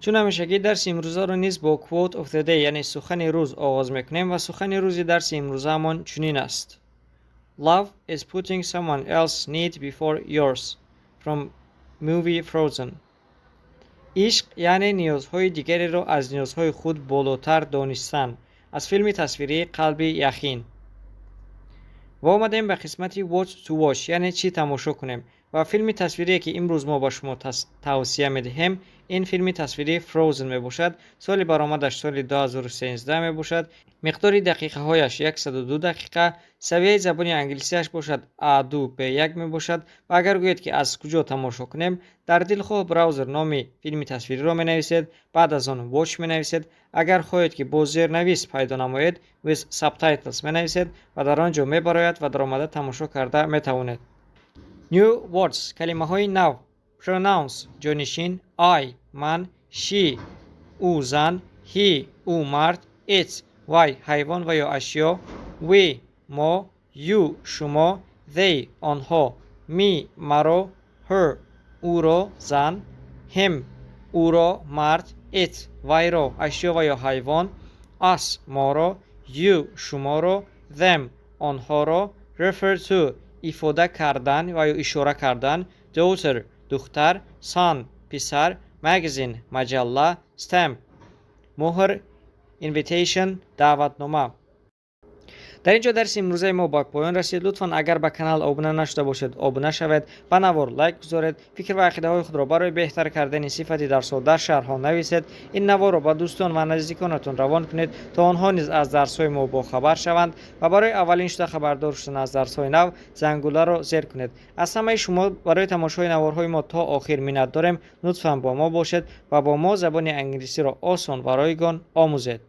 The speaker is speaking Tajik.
Чун ҳамешагӣ, дарси имрӯзаро низ бо quote of the day, яъне сухани рӯз, оғоз мекунем ва сухани рӯзи дарси имрӯзаамон чунин аст: "Love is putting someone else's need before yours." From movie Frozen. Ишқ яъне ниёзҳои дигареро аз ниёзҳои худ болотар донистан. Аз филми тасвирии «Қалби яхин». Ва омадем ба қисмати what to watch, яъне чӣ тамошо кунем. Ва филми тасвирие, ки имрӯз мо ба шумо тавсия медиҳем, ин филми тасвирии Frozen мебошад. Соли баромадаш соли 2013 мебошад, миқдори дақиқаҳояш 102 дақиқа, савияи забони англисияш бошад A2 B1 мебошад. Ва агар гӯед, ки аз куҷо тамошо кунем, дар дилхоҳ браузер номи филми тасвириро менависед, баъд аз он watch менависед. Агар хоҳед, ки бо зернавис пайдо намоед, with subtitles менависед ва дар он ҷо мебарояд ва даромада тамошо карда метавонед. New words, калимаҳои нав. Pronouns, ҷонишин. I, ман, she, ӯ зан, he, ӯ мард, it, вай ҳайвон ва ё ашё, we, мо, you, шумо, they, онҳо, me, маро, her, ӯро зан, him, ӯро мард, it, вайро ашё ва ё ҳайвон, us, моро, you, шуморо, them, онҳоро, refer to, ифода кардан ва ё ишора кардан, daughter, духтар, son, писар, magazine, маҷалла, stamp, муҳр, invitation, даъватнома. Дар ин ҷо дарси имрӯзаи мо ба поён расид. Лутфан, агар ба канал обуна нашуда бошед, обуна шавед, ба навор лайк гузоред, фикр ва ақидаҳои худро барои беҳтар кардани сифати дарсҳо дар шарҳҳо нависед. Ин наворро ба дӯстон ва наздиконатон равон кунед, то онҳо низ аз дарсҳои мо бохабар шаванд. Ва барои аввалин шуда хабардор шудан аз дарсҳои нав зангуларо зер кунед. Аз ҳамаи шумо барои тамошои наворҳои мо то охир миннат дорем. Лутфан бо мо бошед ва бо мо забони англисиро осон ва ройгон омӯзед.